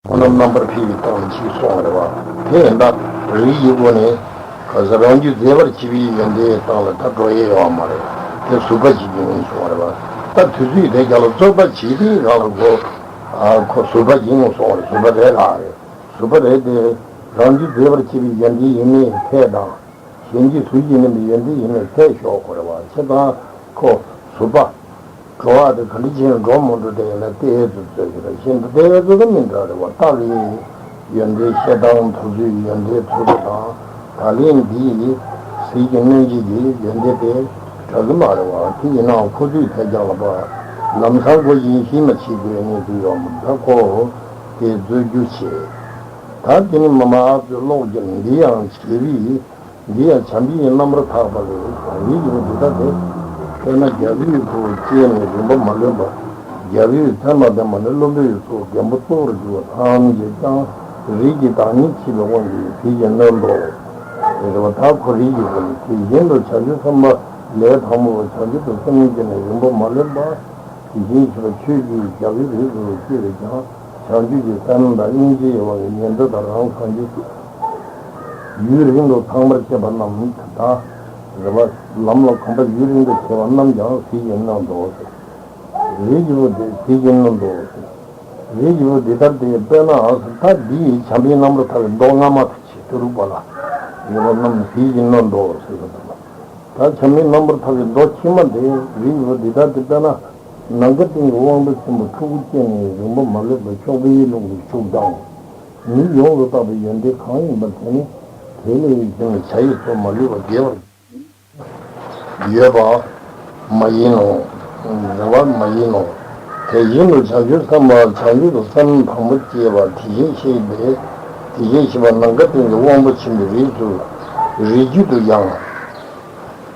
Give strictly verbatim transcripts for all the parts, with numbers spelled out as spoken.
ཁོ་རྣམས་རྣམ་པར་འཕེལ་བའི་སྟངས་ཅིག་གསུངས་པ་རེད་བ། དེ་ཡིན་ད་རིགས་ཀྱི་སྒོ་ནས་ག་ས་རང་རྒྱུད་མཛེས་པར་བྱེད་པའི་ཡོན་ཏན་སྟངས་ལ་ད་འགྲོ་ཡས་ཡོད་མ་རེད། དེ་ཟུར་པ་ཅིག་ཡིན་གསུངས་པ་རེད་བ། ད་དུས་ཚོད་དེ་རྒྱ་ལ་རྩོད་པ་བྱེད་དེ་གང་ལ་གོ་ཁོ་ཟུར་པ་ཡིན་གསུངས་པ་རེད། ཟུར་པ་རེད་ག་རེད། ཟུར་པ་རེད་དེ། རང་རྒྱུད་མཛེས་པར་བྱེད་པའི་ཡོན་ཏན་ཡིན་མིན་ཕལ་དང་། གཞན་གྱིས་ཟུར་གྱིས་མནན་པའི་ཡོན་ཏན་ཡིན་མིན་ཕལ་ཞོག་གོ་རེད་བ། བྱས་ཙང་ཁོ་ཟུར་པ། འགྲོ་བ་དེ་ག་འདྲ་བྱས་ནས་འགྲོ་མ་འགྲོ་དེ་ཡིན་ན་ཏོག་ཙམ་རྩོད་ཀྱི་རེད། གཞན་དུ་ཏོག་ཙམ་མི་འདྲ་རེད་བ། རྟགས་ཀྱི་ཡོན་ཏན་བཤད་སྟངས་ཐོག་ཚུལ་ཡོན་ཏན་ཐོག་ཚུལ་དང་། ད་ལན་འདིའི་ཟིལ་གྱིས་གནོན་བྱེད་ཀྱི་ཡོན་ཏན་དེ་འདྲ་གི་མ་རེད་བ། དེ་ཡིན་ནའང་ཁོ་ཚོས་ཐད་ཀར་ལ་བ་ལམ་སང་ཁོ་ཡིན་ཤེས་མ་བྱེད་དགོས་གནས་ཚུལ་ཡོད་མ་རེད། ད་ཁོ་དེ་རྩོད་རྒྱུ་བྱེད། ད་དེ་ནི་མ་མ་ཨ་ཚོས་ཀློག་རྒྱུ་འདི་ཡང་བྱེད་པའི། འདི་ཡང་བྱམས་པའི་རྣམ་པར་ཐར་པ་ལས་རིགས་ཀྱི་བུ་འདི་ལྟ་སྟེ། དཔེར་ན་རྒྱལ་པོའི་བུ་སྐྱེས་ནས་རིང་པོ་མ་ལོན་པ། རྒྱལ་པོའི་མཚན་མ་ལྡན་པ་ནི་བློན་པོའི་ཚོགས་རྒན་པོ་གཙོ་བོར་གྱུར་པ་ཐམས་ཅད་ཀྱང་རིགས་ཀྱི་བདག་ཉིད་བྱེད་པའི་དབང་གིས་ཟིལ་གྱིས་གནོན་ཏོ། རེད་བ། ད་ཁོ་རིགས་ཀྱི་བུ་ནི་དེ་བཞིན་དུ་བྱང་ཆུབ་སེམས་དཔའ་ལས་དང་པོ་བྱང་ཆུབ་ཏུ་སེམས་བསྐྱེད་ནས་རིང་པོ་མ་ལོན་པ། དེ་བཞིན་གཤེགས་པ་ཆོས་ཀྱི་རྒྱལ་པོའི་རིགས་སུ་སྐྱེས་པས་ཀྱང་བྱང་ཆུབ་ཀྱི་སེམས་དང་སྙིང་རྗེ་ཡོད་པ་ཉི་ཟླ་དང་རང་སངས་རྒྱས་ཡུན་རིང་དུ་ཚང་བར་བྱེད་པ་རྣམས་དེ་དག་རེད་བ། ལམ་ལ་གོམས་པ་ཡུན་རིང་དུ་བྱེད་པ་རྣམས་ཀྱང་ཟིལ་གྱིས་གནོན་ཏོ། རིགས་ཀྱི་བུ་དེ་ཟིལ་གྱིས་གནོན་ཏོ། རིགས་ཀྱི་བུ་འདི་ལྟར་དེ་དཔེར་ན་ད་འདིའི་བྱམས་པའི་རྣམ་པར་ཐར་པའི་མདོ་སྔ་མ་དང་ཆེས་མཐོ་རིག་པ་ལ་ཡོད་པ་རྣམས་ཟིལ་གྱིས་གནོན་ཏོ་ཟེར་བ་དང་། ད་བྱམས་པའི་རྣམ་པར་ཐར་པའི་མདོ་ཕྱི་མ་དེ་རིགས་ཀྱི་བུ་འདི་ལྟར་དེ་དཔེར་ན། ནམ་མཁའ་སྟེང་གི་དབང་པོ་ཆེན་པོ་ཕྲུ་གུ་སྐྱེས་ནས་རིང་པོ་མ་ལོན་པ་ཤོག་བུའི་ཀླུང་གི་ཕྱུགས་དང་། མིག་ཡོངས་སུ་དག་པའི་ཡོན་ཏན་གང་ཡིན་པ་དེ་ནི་དེ་ལས་བྱུང་བའི་བྱ་ཡི་ཚོགས་མ་ལུས་པ་དགེ་བར་ཡོད་པ་མ་ཡིན་ནོ། རེ་བ་མ་ཡིན་ནོ། དེ་བཞིན་དུ་བྱང་ཆུབ་སེམས་དཔའ་བྱང་ཆུབ་ཏུ་སེམས་དང་པོ་སྐྱེས་པ་དེ་བཞིན་གཤེགས་པའི་དེ་བཞིན་གཤེགས་པ་ནམ་མཁའ་སྟེང་གི་དབང་པོ་ཆེན་པོའི་རིགས་སུ་རིགས་རྒྱུད་དུ་ཡང་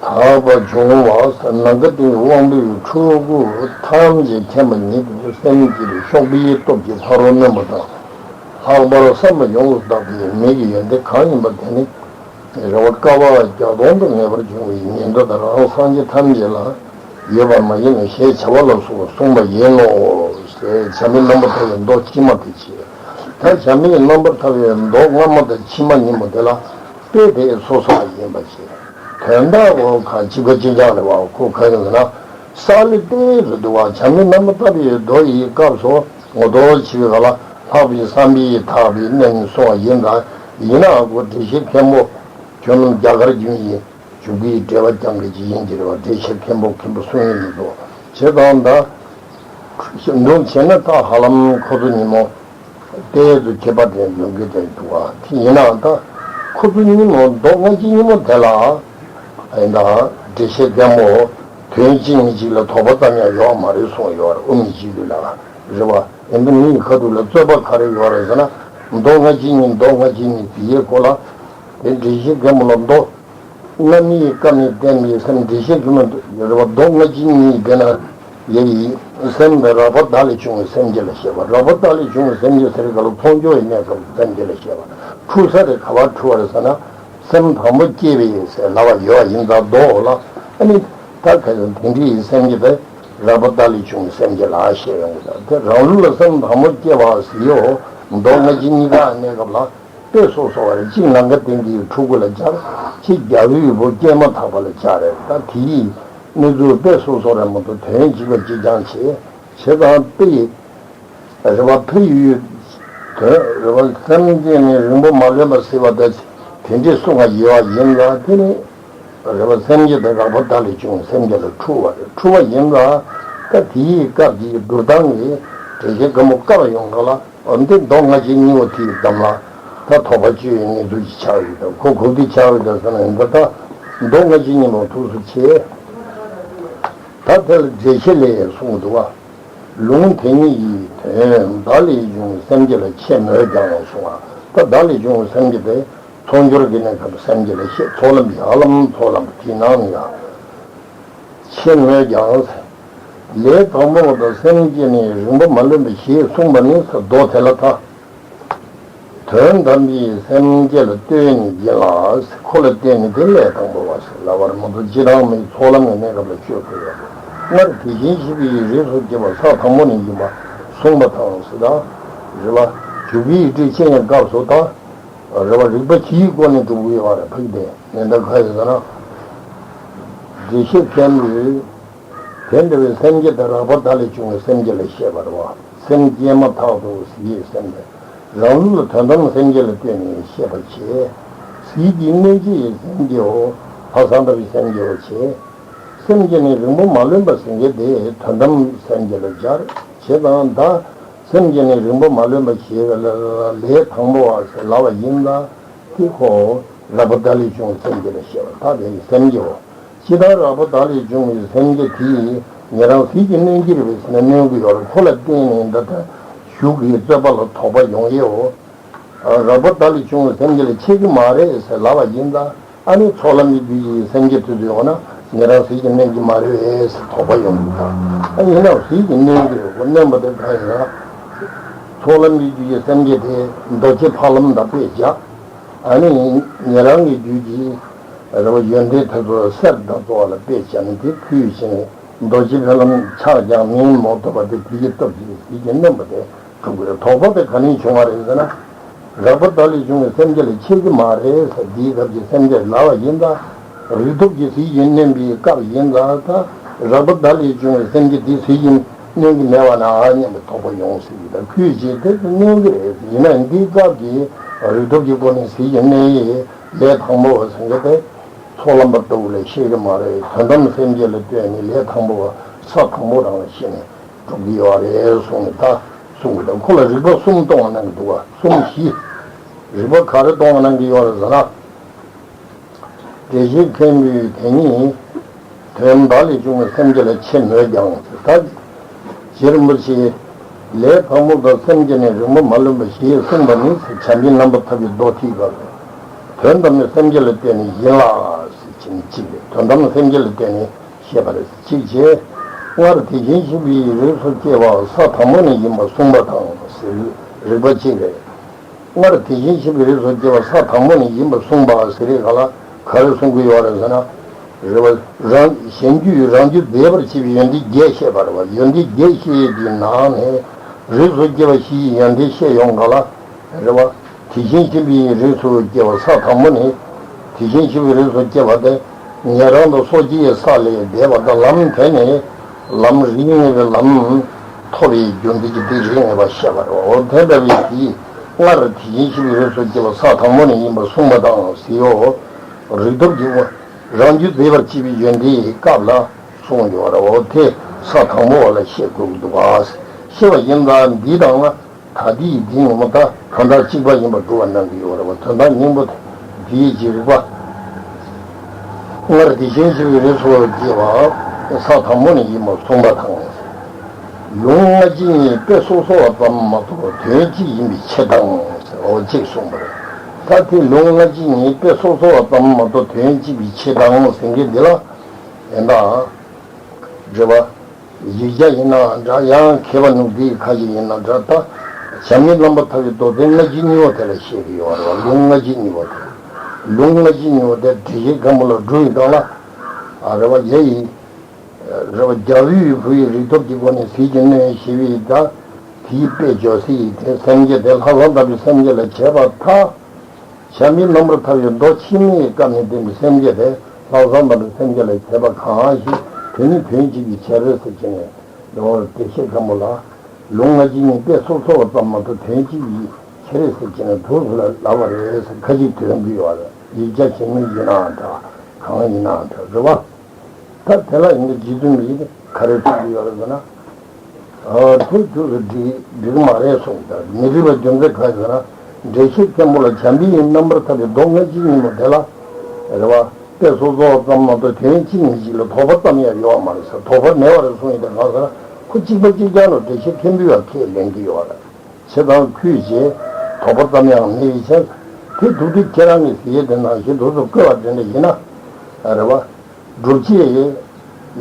དག་པ་འབྱུང་བ་ནམ་མཁའ་སྟེང་གི་དབང་པོའི་ཕྲུ་གུ་ཐམས་ཅད་མཁྱེན་པ་ཉིད་དུ་སེམས་བསྐྱེད་པའི་ཤོག་བུའི་སྟོབས་ཀྱིས་ཕ་རོལ་གནོན་པ་དང་། ལྷག་པར་བསམ་པ་ཡོངས་སུ་དག་པའི་མིག་གི་ཡོན་ཏན་གང་ཡིན་པ་དེ་ནི། རེ་བ་དཀའ་བ་བརྒྱ་སྟོང་དུ་ངེས་པར་འབྱུང་བའི་ཉི་ཟླ་དང་རང་སངས་རྒྱས་ཐམས་ཅད་ལ་ཡོད་པ་མ་ཡིན་ནོ་ཞེས་བྱ་བ་ལ་སོགས་པ་གསུངས་པ་ཡིན་ནོ། ཞེས་བྱམས་པའི་རྣམ་པར་ཐར་པའི་མདོ་ཕྱི་མ་དེ་བྱས། ད་བྱམས་པའི་རྣམ་པར་ཐར་པའི་མདོ་སྔ་མ་དང་ཕྱི་མ་གཉིས་པོ་དེ་ལ་དཔེ་དེ་སོ་སོ་ལ་ཡིན་པ་བྱས། དོན་དག་འོ་ཁ་གཅིག་པ་གཅིག་རྐྱང་རེད་བ། ཁོ་ག་ཡིན་ཟེར་ན། ས་ལེ་ཏེ་རུ་འདུག་བ། བྱམས་པའི་རྣམ་པར་ཐར་པའི་མདོ་ཡི་སྐབས་སུ། ངོ་ཐོག་ཕྱི་བའི་ག་ལ་ལྷག་པའི་བསམ་པས་ཐག་པའི་གནས་ནས་གསུངས་པ་ཡིན་ད། ཡིན་ནའང་ཁོ་འགྲེལ་བཤད་མཁན་པོ་ཁྱོད་རྣམས་རྒྱ་གར་རྒྱུན་ཡིན་འཇུག་གི་འགྲེལ་པ་རྐྱང་གི་ཅི་ཡིན་གྱི་རེད་བ། འགྲེལ་བཤད་མཁན་པོ་མཁན་པོ་གསུང་ཡིན་མི་འདུག་བྱས་ཙང་ད། འདུག་བྱས་ན་ད་ཧ་ལམ་ཁོ་ཚོ་ཉིན་མོ་ཏོག་ཙམ་ཁྱད་པར་དེ་འདུག་གི་དེ་འདུག་བ། དེ་ཡིན་ནའང་ད་ཁོ་ཚོ་ཉིན་མོ་མདོ་སྔ་ཕྱི་གཉིས་པོ་དེ་ལ་ཡིན་ད་འགྲེལ་བཤད་མཁན་པོ་དོན་གཅིག་མི་གཅིག་ལ་དོགས་པ་ཙམ་ཡང་ཡོད་མ་རེད་གསུངས་ཡོད་རེད། དབུ་མའི་སྤྱི་ལུས་ལ་རེད་བ། ཡིན་ད་མིའི་ཁ་ཐུག་ལ་རྩོད་པ་ག་རེ་ཡོད་རེད་ཟེར་ན། མདོ་སྔ་ཕྱི་གཉིས་མདོ་སྔ་ཕྱི་གཉིས་དེ་ཡི་སྐོར་ལ་དེ་འགྲེལ་བཤད་མཁན་པོ་ལ་མདོ་སྔ་མའི་སྐབས་ནས་བསྟན་པའི་སེམས་འགྲེལ་བཤད་ཀྱི་མ་གཏོགས་ཡོད་རེད་བ། མདོ་སྔ་ཕྱི་གཉིས་དེ་ན་ཡ་ཡི་སེམས་དེ་རགས་པ་བདག་ལས་བྱུང་བའི་སེམས་བསྐྱེད་ལ་བཤད་པ། རགས་པ་བདག་ལས་བྱུང་བའི་སེམས་བསྐྱེད་ཟེར་ག་ལ་མཐོང་ཆོས་ཡི་གནས་སྐབས་སེམས་བསྐྱེད་ལ་བཤད་པ། འཁྲུལ་ས་དེ་ག་པར་འཁྲུལ་བ་རེད་ཟེར་ན། སེམས་དང་པོ་སྐྱེས་པའི་ཟེར་ལབ་པ་ཡོད་པ་ཡིན་ཙང་མདོ་ལ། ཨ་ནི་ད་ག་ཡང་དེ་འདྲའི་སེམས་བསྐྱེད་དེ་རགས་པ་བདག་ལས་བྱུང་བའི་སེམས་བསྐྱེད་ལ་བཤད་ཡོང་གི། ད་དེ་རང་ལུགས་ལ་སེམས་དང་པོ་སྐྱེ་བ་ཟེར་ཡོད། མདོ་སྔ་ཕྱི་གཉིས་ཀ་གནས་སྐབས་ལ། དཔེ་སོ་སོ་བ་རེད། གཅིག་ནམ་མཁའ་སྟེང་གི་ཕྲུ་གུ་ལ་སྦྱར། གཅིག་རྒྱལ་པོའི་བུ་སྐྱེས་མ་ཐག་པ་ལ་སྦྱར་རེད། ད་དེའི་གནས་ཚུལ་དཔེ་སོ་སོ་རེད་མ་གཏོགས་དོན་གཅིག་པ་གཅིག་རྐྱང་བྱས། བྱས་ཙང་དཔེ་ཡི་རེ་བ་ཕ་ཡུལ་དོན་རེ་བ་སེམས་བསྐྱེད་ནས་རིང་པོ་མ་ལོན་པ་ཟེར་བ་དེ་དེ་འདྲའི་གསུང་བ་ཡོད་པ་ཡིན་ལ། དེ་ནི་རེ་བ་སེམས་བསྐྱེད་དེ་རགས་པ་བདག་ལས་བྱུང་སེམས་བསྐྱེད་ལ་འཁྲུལ་བ་རེད། འཁྲུལ་བ་ཡིན་ལ། ད་དེའི་སྐབས་ཀྱི་བསྡུར་སྟངས་ཀྱི་འགྲེལ་བཤད་ག་མོ་བཀར་ཡོང་ག་ལ། འོ་འདི་མདོ་སྔ་ཕྱི་གཉིས་པོ་དེའི་གདམས་ལ་ད་དོགས་པ་གཅོད་ཡོད་ངེས་ཚུལ་གྱི་ཆགས་ཡོད་ད། ཁོ་གོ་བདེ་ཆགས་ཡོད་ད་ཟེར་ན་ཡིན་ད། ད་མདོ་སྔ་ཕྱི་གཉིས་པོ་ཐུགས་སུ་ཆེ། ད་དེ་ལ་འགྲེལ་བཤད་ལས་གསུངས་འདུག་བ། ལུང་དེ་ཉིད་ཀྱི་དོན་བདག་ལས་བྱུང་སེམས་བསྐྱེད་ལ་ཆེ་མོད་ཀྱང་གསུང་བ། ད་བདག་ལས་བྱུང་སེམས་བསྐྱེད་དེ་ཚོགས་སྦྱོར་གྱི་གནས་སྐབས་སེམས་བསྐྱེད་ལ་ཆེ། ཚོགས་ལམ་ཡར་ལམ་ཚོགས་ལམ་དེའི་ནང་ནས་ཡང་། ཆེ་མོད་ཀྱང་། ལས་དང་པོ་དང་སེམས་བསྐྱེད་ནི་རིང་པོ་མ་ལོན་པ་ཞེས་གསུངས་པ་ནི་མདོ་དེ་ལ་ད། དོན་དམ་པའི་སེམས་བསྐྱེད་ལ་ལྟོས་ནས་ཡིན་ལ། ཁོ་ལ་བརྟེན་ནས་དེ་ལས་དང་པོ་བ་ཟེར་ལབ་པར་མ་གཏོགས་སྤྱིར་བཏང་མིའི་ཚོགས་ལམ་གྱི་གནས་སྐབས་ལ་སྤྱོད་དགོས་ཡོད། སྔར་དེ་བཞིན་གཤེགས་པའི་རིགས་སུ་སྐྱེས་པ་ས་དང་པོ་ནས་ཡིན་པ་གསུངས་པ་དང་ཟེར་ད། རེད་བ། གྲུབ་པའི་ཡིག་འབྲུ་ཤེས་ཡོན་སྐབས་སུ་དང་། རེ་བ་རིགས་པ་བཞིའི་སྒོ་ནས་གྲུབ་ཀྱི་ཡོད་རེད། ཕ་གི་དེ་ཉན་བརྡ་ག་ཡོད་ཟེར་ན། འགྲེལ་བཤད་མཁན་པོས། དེ་འདྲ་བའི་སེམས་བསྐྱེད་དེ་རགས་པ་བརྡ་ལས་བྱུང་བའི་སེམས་བསྐྱེད་ལ་བཤད་པ་རེད་བ། སེམས་བསྐྱེད་མ་ཐག་ཏུ་གཟིགས་པའི་སེམས་དེ། རང་ལུགས་ལ་དོན་དམ་སེམས་བསྐྱེད་ལ་ལྟོས་ནས་ཤེས་པར་བྱེད། གཟིགས་ཀྱི་གནོད་བྱེད་ཀྱི་སེམས་བསྐྱེད་འོ། ལྷག་བསམ་འདྲ་བའི་སེམས་བསྐྱེད་འོ་བྱེད། སེམས་བསྐྱེད་ནི་རིང་པོ་མ་ལོན་པ་ཟེར་མཁན་དེ་དོན་དམ་སེམས་བསྐྱེད་ལ་སྦྱར། བྱེད་དང་ད། སེམས་བསྐྱེད་ནི་རིང་པོ་མ་ལོན་པ་ཞེས་པ་ལ་ལས་དང་པོ་བ་ཟེར་ལབ་པ་ཡིན་ད། དེ་ཁོ་རགས་པ་བརྡ་ལས་བྱུང་བའི་སེམས་བསྐྱེད་ལ་བཤད་པ་ད་དེ་ཡི་སེམས་བསྐྱེད་འོ། ཇི་ལྟར་རགས་པ་བརྡ་ལས་བྱུང་བའི་སེམས་བསྐྱེད་དེ་ཉན་རང་གཟིགས་ཀྱི་གནོད་ཀྱི་རེད་པས་ཟེར་ན་གནོད་ཀྱི་ཡོད་རེད། ཁོ་ལ་བརྟེན་ནས་འདི་ལྟར་ཞུགས་ཀྱི་རྩོད་པ་ལ་དོགས་པ་ཡོང་ཡས་འོ། རགས་པ་བརྡ་ལས་བྱུང་བའི་སེམས་བསྐྱེད་ལ་འཆད་ཀྱི་མ་རེད་ཟེར་ལབ་པ་ཡིན་ད། ཨ་ནི་ཚོགས་ལམ་གྱི་རྒྱུད་ཀྱི་སེམས་བསྐྱེད་དུ་ཡོང་ན་ཉན་རང་གཟིགས་ཀྱི་གནོད་ཀྱི་མ་རེད་ཟེར་དོགས་པ་ཡོང་གི་ད། ཨ་ཡིན་ནའང་གཟིགས་ཀྱི་གནོད་ཀྱི་རེད། ཁོ་གནོད་པ་དེ་གང་ཡིན་ན། ཚོགས་ལམ་གྱི་རྒྱུད་ཀྱི་སེམས་བསྐྱེད་དེ་རྡོ་རྗེ་ཕ་ལམ་དང་དཔེ་བཞག་ཨ་ནི་ཉན་རང་གི་རྒྱུད་ཀྱི་རེ་བ་ཡོན་ཏན་དེ་ཚོ་གསེར་དང་བཙོ་བ་ལ་དཔེ་བྱས་ནས་དེ་ཕུལ་བྱས་ནས་རྡོ་རྗེ་ཕ་ལམ་ཆག་ཀྱང་མིང་མ་ཐོབ་པ་དེ་དེ་ཡི་སྟོབས་ཀྱིས་གཟིགས་ཀྱི་གནོད་པ་དེ་གྲུབ་ཀྱི་རེད། དོགས་པ་དེ་ག་ནས་བྱུང་བ་རེད་ཟེར་ན། རགས་པ་བརྡ་ལས་བྱུང་བའི་སེམས་བསྐྱེད་ལ་འཆད་ཀྱི་མ་རེད་ཟེར་འདིའི་སྐབས་ཀྱི་སེམས་བསྐྱེད་ལབ་པ་ཡིན་ད། རིགས་སྟོབས་ཀྱིས་གཟིགས་ཀྱི་གནོན་པའི་སྐབས་ཡིན་ད། ད་རགས་པ་བརྡ་ལས་བྱུང་བའི་སེམས་བསྐྱེད་དེ་གཟིགས་ཀྱི་གནོན་གྱི་མེད་པ་ན་ཨ་སྙམ་པའི་དོགས་པ་ཡོང་སྲིད་ཀྱི་ད། ཁོས་བྱས་དེ་གནོན་གྱི་རེད། ཡིན་ན་འདིའི་སྐབས་ཀྱི་རིགས་སྟོབས་ཀྱི་སྒོ་ནས་གཟིགས་ཀྱི་གནོན་ཡས་ལས་དང་པོ་བ་ཟེར་མཁན་དེ་ཚོགས་ལམ་པ་ལྟ་བུ་ལ་བཤད་ཀྱི་མ་རེད། དོན་དམ་སེམས་བསྐྱེད་ལ་ལྟོས་ནས་ལས་དང་པོ་བ་ས་དང་པོ་རང་ལ་བཤད་ནས། གྲུབ་ཀྱི་ཡོད་རེད་གསུངས་ནས་ད་གསུང་གི་འདུག་ཁོ་ལ་རིགས་པ་གསུམ་གཏོང་བ་གནང་གི་འདུག་བ། གསུམ་བཞི། རིགས་པ་ག་རེ་གཏོང་བ་གནང་གི་ཡོད་རེད་ཟེར་ན། འགྲེལ་བཤད་མཁན་པོས་དེ་ཉིད་དོན་བརྡ་ལས་བྱུང་བའི་སེམས་བསྐྱེད་ལ་ཆེ་མོད་ཀྱང་ཟེར་ད། རྗེ་རིན་པོ་ཆེས་ལས་དང་པོ་དང་སེམས་བསྐྱེད་ནི་རིང་པོ་མ་ལོན་པ་ཞེས་གསུངས་པ་ནི་བྱམས་པའི་རྣམ་པར་ཐར་པའི་མདོ་ཐིག་པ་རེད། དོན་དམ་ནི་སེམས་བསྐྱེད་ལ་ལྟོས་ནས་ཡིན་ལ་ཟེར་གྱིན་གཅིག་རེད། དོན་དམ་སེམས་བསྐྱེད་ལ་ལྟོས་ནས། ཞེས་པ་རེད། གཅིག་བྱས། སྔར་དེ་བཞིན་གཤེགས་པའི་རིགས་སུ་སྐྱེ་བ་ས་དང་པོ་ནས་ཡིན་པར་གསུངས་པ་དང་ཟེར་རིགས་པ་གཅིག་རེད། སྔར་དེ་བཞིན་གཤེགས་པའི་རིགས་སུ་སྐྱེ་བ་ས་དང་པོ་ནས་ཡིན་པར་གསུངས་པ་ཟེར་རིགས་ག་ལ་ག་རེ་གསུང་གི་ཡོད་རེད་ཟེར་ན། རེད་བ། རང་གཞན་རྒྱུད་རང་རྒྱུད་འདས་པར་བྱེད་པའི་ཡོན་ཏན་བརྒྱད་བཤད་པ་རེད་བ། ཡོན་ཏན་བརྒྱད་བཤད་ཡས་ཀྱི་ནང་ནས་རིགས་སུ་སྐྱེ་བ་བཞིའི་ཡོན་ཏན་བཤད་ཡོང་ག་ལ། རེད་བ། དེ་བཞིན་གཤེགས་པའི་རིགས་སུ་སྐྱེ་བ་ས་དང་པོ་ནི། དེ་བཞིན་གཤེགས་པའི་རིགས་སུ་སྐྱེ་བ་དེ། ཉན་རང་དང་སོ་སྐྱེའི་ས་ལས་འདས་པ་དང་ལམ་དེ་ནི། ལམ་རིགས་ངེས་པའི་ལམ། ཐོབ་པའི་རྒྱུ་འདི་ཀྱི་དེ་རིགས་ངེས་པ་བཤད་པ་རེད། འོ་དེ་འདྲ་བའི་དེ། སྔར་དེ་བཞིན་གཤེགས་པའི་རིགས་སུ་སྐྱེ་བ་ས་དང་པོ་ནི་ཡིན་པར་གསུངས་པ་དང་ཟེར་ཡོད། རིགས་སྟོབས་ཀྱི་དབང་། རང་རྒྱུད་འདས་པར་བྱེད་པའི་ཡོན་ཏན་གྱི་སྐབས་ལ་གསུངས་ཡོད་རེད། འོ་དེ་ས་དང་པོ་བ་ལ་བཤད་དགོས་ཀྱི་འདུག་ག་ཤེས་པ་ཡིན་ད་འདི་དང་ན། ད་འདི་ཡི་འདི་ངོ་མ་ད་དོན་དག་གཅིག་པ་ཡིན་པར་སྒྲུབ་པ་གནང་གི་ཡོད་རེད་བ། དོན་དག་སྙིང་པོ་དེ་འདི་ཡི་ཅི་རིགས་པ། སྔར་དེ་བཞིན་གཤེགས་པའི་རིགས་སུ་སྐྱེ་བ་ས་དང་པོ་ནས་ཡིན་པར་གསུངས་པ་དང་། ལུང་སྔ་ཕྱི་གཉིས་དཔེ་སོ་སོ་བ་ཙམ་མ་གཏོགས་དོན་གཅིག་ཡིན་པའི་ཕྱིར་དང་། འོ་གཅིག་གསུངས་པ་རེད། ད་དེ་ལུང་སྔ་ཕྱི་གཉིས་དཔེ་སོ་སོ་བ་ཙམ་མ་གཏོགས་དོན་གཅིག་པའི་ཕྱིར་དང་ཟེར་མཁན་འདི་ལ་ཡིན་ད། འགྲེལ་པ། ཡིག་བརྒྱ་ཡིན་ནའང་འདྲ། ཡང་མཁས་པ་ནུབ་སྡེའི་ཁ་ཅིག་ཡིན་ན་འདྲ། ད་བྱམས་སྙིང་རྣམ་པར་ཐར་པའི་མདོ་ཚན་སྔ་ཕྱི་གཉིས་པོ་དེ་ལ་བཤད་ཀྱི་ཡོད་རེད་བ། ལུང་སྔ་ཕྱི་གཉིས་པོ་དེ། ལུང་སྔ་ཕྱི་གཉིས་པོ་དེ་འགྲེལ་བཤད་མཁན་པོ་ལ་སྒྲུབ་པའི་སྒང་ལ། ཨ་རེད་བ། ཡ་ཡིན། རེད་བ། རྒྱལ་པོའི་བུ་ཡི་རིགས་སྟོབས་ཀྱི་སྒོ་ནས་གཟིགས་ཀྱི་གནོན་ཞེས་པའི་ད། དེའི་དཔེ་བརྗོད་ས་ཡི་དེ་སེམས་བསྐྱེད་དེ་ལྷག་བསམ་དམ་པའི་སེམས་བསྐྱེད་ལ་བྱས་པ་ཐ། བྱམས་སྙིང་རྣམ་པར་ཐར་པའི་མདོ་ཕྱི་མའི་སྐབས་ནས་བསྟན་པའི་སེམས་བསྐྱེད་དེ་ལྷག་བསམ་དམ་པའི་སེམས་བསྐྱེད་ལ་བྱས་པ་གང་ཞིག་དེ་ནི་དོན་གཅིག་གི་ཕྱིར་ཟེར་གྱི་ནས། འོ་དེ་བཤད་མཁན་པོ་ལ། ལུང་སྔ་ཕྱི་གཉིས་དཔེ་སོ་སོ་བ་ཙམ་མ་གཏོགས་དོན་གཅིག་གི་ཕྱིར་ཟེར་གྱི་ནས་དུས་སུ་ལ་ལབ་པ་རེད་ཟེར་ཁ་ཅིག་དོན་གྱི་ཡོད་རེད། ཡིག་བརྒྱ་ཞལ་མི་ཡིན་ནའང་འདྲ། གང་ཡིན་ནའང་འདྲ་རེད་བ། ད་དེ་ལ་ཡིན་ན་རྗེ་བཙུན་མི་ཡིས་ག་རེ་གསུང་གི་ཡོད་རེད་ཟེར་ན། ཨ་ཐུག་ཐུག་སུ་འགྲིག་འགྲིག་མ་རེད་གསུངས། ད་མི་འགྲིག་པ་རྒྱུ་མཚན་ག་རེ་ཟེར་ན། འགྲེལ་བཤད་མཁན་པོ་ལ་བྱམས་པའི་སྙིང་རྣམ་པར་ཐར་པའི་མདོ་སྔ་ཕྱི་གཉིས་པོ་དེ་ལ། རེད་བ། དཔེ་སོ་སོ་བ་ཙམ་མ་གཏོགས་དོན་གཅིག་མི་གཅིག་ལ་དོགས་པ་ཙམ་ཡང་ཡོད་མ་རེད་ཟེར། དོགས་པ་མེད་པ་རེད་གསུངས་ཡིན་ད་གང་ཟེར་ན། ཁོ་གཅིག་པ་གཅིག་རྐྱང་ལ་འགྲེལ་བཤད་མཁན་པོའི་བ་ཁས་ལེན་གྱི་ཡོད་རེད། བྱས་ཙང་ཁོས་བྱས། དོགས་པ་ཙམ་ཡང་མེད་པའི་ཕྱིར། དེ་འདུག་དུས་ཁྱེད་རང་གིས་ཟེར་ཡས་དེ་ནང་བཞིན་དུ་སུ་བཀོད་པ་དེ་འདྲ་ཡིན་ན། རེད་བ། སྒྲུབ་བྱེད་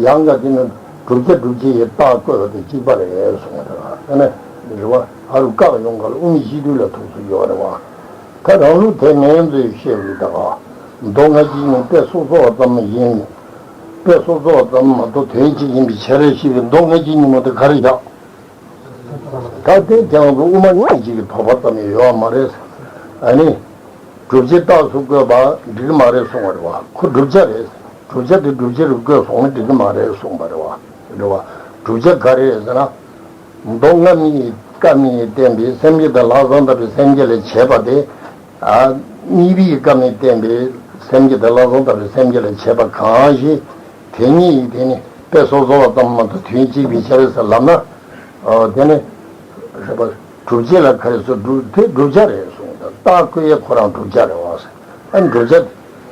ཡང་ག་དེ་ནི་བསྒྲུབ་བྱ་སྒྲུབ་བྱེད་ཡི་རྟགས་བཀོད་པ་དེ་གཅིག་པ་རེད་གསུངས་པ་རེད་བ། ཨ་ནི་རེད་བ། ཨ་རུ་བཀག་ཡོང་ག་ལ་དབུ་མའི་སྤྱི་དོན་ལ་ཐུག་སུ་ཡོད་རེད་བ། ད་རང་ལུགས་དེ་མིན་ཚོས་བཤད་འོས་ད་ག་མདོ་སྔ་ཕྱི་གཉིས་དཔེ་སོ་སོ་བ་ཙམ་ཡིན། དཔེ་སོ་སོ་བ་ཙམ་མ་གཏོགས་དོན་གཅིག་ཡིན་པའི་ཕྱིར་ཞེས་པའི་མདོ་སྔ་ཕྱི་གཉིས་མ་དེ་ག་རེ་བཞག་ད་དེ་ཀྱང་དབུ་མ་གཉིས་ཀྱི་དོགས་པ་ཙམ་ཡང་ཡོད་མ་རེད། ཨ་ནི། བསྒྲུབ་བྱའི་རྟགས་སུ་བཀོད་པ་འགྲིག་གི་མ་རེད་གསུང་བ་རེད་བ། ཁོ་བསྒྲུབ་བྱ་རེད། བསྒྲུབ་བྱ་དེ་བསྒྲུབ་བྱ་རུ་བཀོད་སོང་ན་འགྲིག་གི་མ་རེད་གསུངས་པ་རེད་བ། རེད་བ། བསྒྲུབ་བྱ་ག་རེ་རེད་ཟེར་ན། མདོ་སྔ་མའི་ཀ་མིང་བསྟན་པའི་སེམས་བསྐྱེད་དང་ལྷག་བསམ་དག་པའི་སེམས་བསྐྱེད་ལ་བྱེད་པ་དེ། ཨ། གཉིས་པའི་ཀ་མིང་བསྟན་པའི་སེམས་བསྐྱེད་དང་ལྷག་བསམ་དག་པའི་སེམས་བསྐྱེད་ལ་བྱེད་པ་གང་ཞིག་དེ་གཉིས་དེ་ནི་དཔེ་སོ་སོ་བ་ཙམ་མ་གཏོགས་དོན་གཅིག་པའི་ཕྱིར་ཟེར་ལབ་ན། ཨོ། དེ་ནི། རེད་པ། བསྒྲུབ་བྱ་ལ་ག་རེ་ཟེར། བསྒྲུབ་དེ་བསྒྲུབ་བྱ་རེད་གསུངས། ད་རྟགས་བཀོད་ཡས་ཁོ་རང་བསྒྲུབ་བྱ་རེད་བ་ཟེར། ཨ། བསྒྲུབ་བྱ་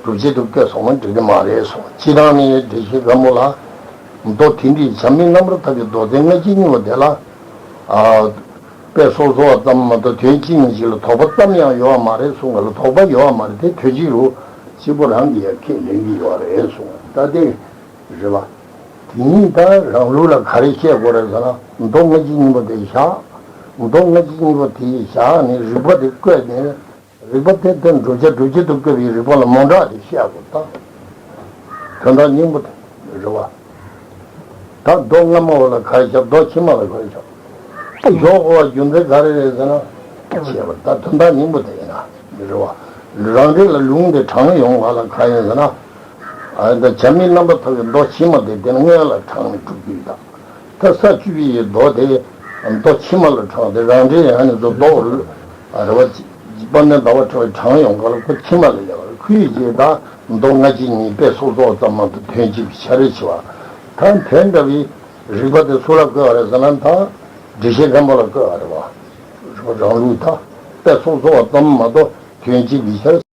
བསྒྲུབ་བྱེད་དུ་བཀོད་སོང་ན་འགྲིག་གི་མ་རེད་གསུངས། སྤྱིར་བཏང་ནི་འགྲེལ་བཤད་སྒམ་པོ་ལ། མདོ་དེ་འདྲའི་བྱམས་སྙིང་རྣམ་པར་དག་པའི་མདོ་སྡེ་ལྔ་བཅུ་གཉིས་པོ་དེ་ལ། ཨ། དཔེ་སོ་སོ་བ་ཙམ་མ་གཏོགས་དོན་གཅིག་ཉིད་ཅིག་ལ་དོགས་པ་ཙམ་ཡང་ཡོད་པ་མ་རེད་གསུངས་པ་ལ། དོགས་པ་ཡོད་པ་མ་རེད། དེ་དོན་གཅིག་རུ་གཅིག་པོ་རང་གིས་ཡང་ཁས་ལེན་གྱི་ཡོད་རེད་གསུངས། ད་དེ་རེད་པ། དེ་ཉིད་ད་རང་ལུགས་ལ་ག་རེ་བཤད་དགོས་རེད་ཟེར་ན། མདོ་ལྔ་བཅུ་གཉིས་པོ་དེ་བཞག་མདོ་ལྔ་བཅུ་གཉིས་པོ་དེ་བཞག་ནས་རིགས་པ་དེ་བཀོད་ནས། རིགས་པ་དེ་དོན་བསྒྲུབ་བྱ་བསྒྲུབ་བྱེད་དུ་བཀོད་པའི་རིགས་པ་ལ་མོ་འདྲ་དེ་བཤད་དགོས། ད་དོན་དག་སྙིང་པོ་དེ་རེད་བ། ད་མདོ་སྔ་མ་བ་ལ་ག་རེ་བཞག་མདོ་ཕྱི་མ་ལ་ག་རེ་བཞག་འཇོག་དགོས་པ་རྒྱུ་མཚན་ག་རེ་རེད་ཟེར་ན། བྱས་པ་ད་དོན་དག་སྙིང་པོ་དེ་ཡིན་ན་རེད་བ། རང་འགྲེལ་ལ་ལུང་དེ་དྲངས་ཡོང་བ་ལ་ག་ཡིན་ཟེར་ན། ཨ། ད་བྱམས་སྙིང་རྣམ་པར་དག་པའི་མདོ་ཕྱི་མ་དེ་དེ་ནི་སྔོན་ལ་དྲངས་ནས་གྲུབ་ཀྱི་ཡོད། ད་ད་ས་བཅུ་པའི་མདོ་དེ་མདོ་ཕྱི་མ་ལ་དྲངས་ཏེ་རང་འགྲེལ་ཡང་ནི་མདོ་མདོ་རུ། ཨ། རེད་བ། དཔལ་ལྡན་ཟླ་བ་གྲགས་པས་དྲངས་ཡོང་ག་ལ་ཁོ་ཕྱི་མ་ལ་ཡང་ཁོའི་རྗེས་ད་མདོ་ལྔ་བཅུ་གཉིས་དཔེ་སོ་སོ་བ་ཙམ་མ་གཏོགས་དོན་གཅིག་པའི་ཕྱིར་རེད་བྱས་པ། ད་དེ་འདྲ་བའི་རིགས་པ་དེ་སུ་ལ་བཀོད་པ་རེད་ཟེར་ན། ད་འགྲེལ་བཤད་སྒམ་པོ་ལ་བཀོད་པ་རེད་བ། རང་ལུགས་ད་དཔེ་སོ་སོ་བ་ཙམ་མ་གཏོགས་དོན་གཅིག་པའི་ཕྱིར་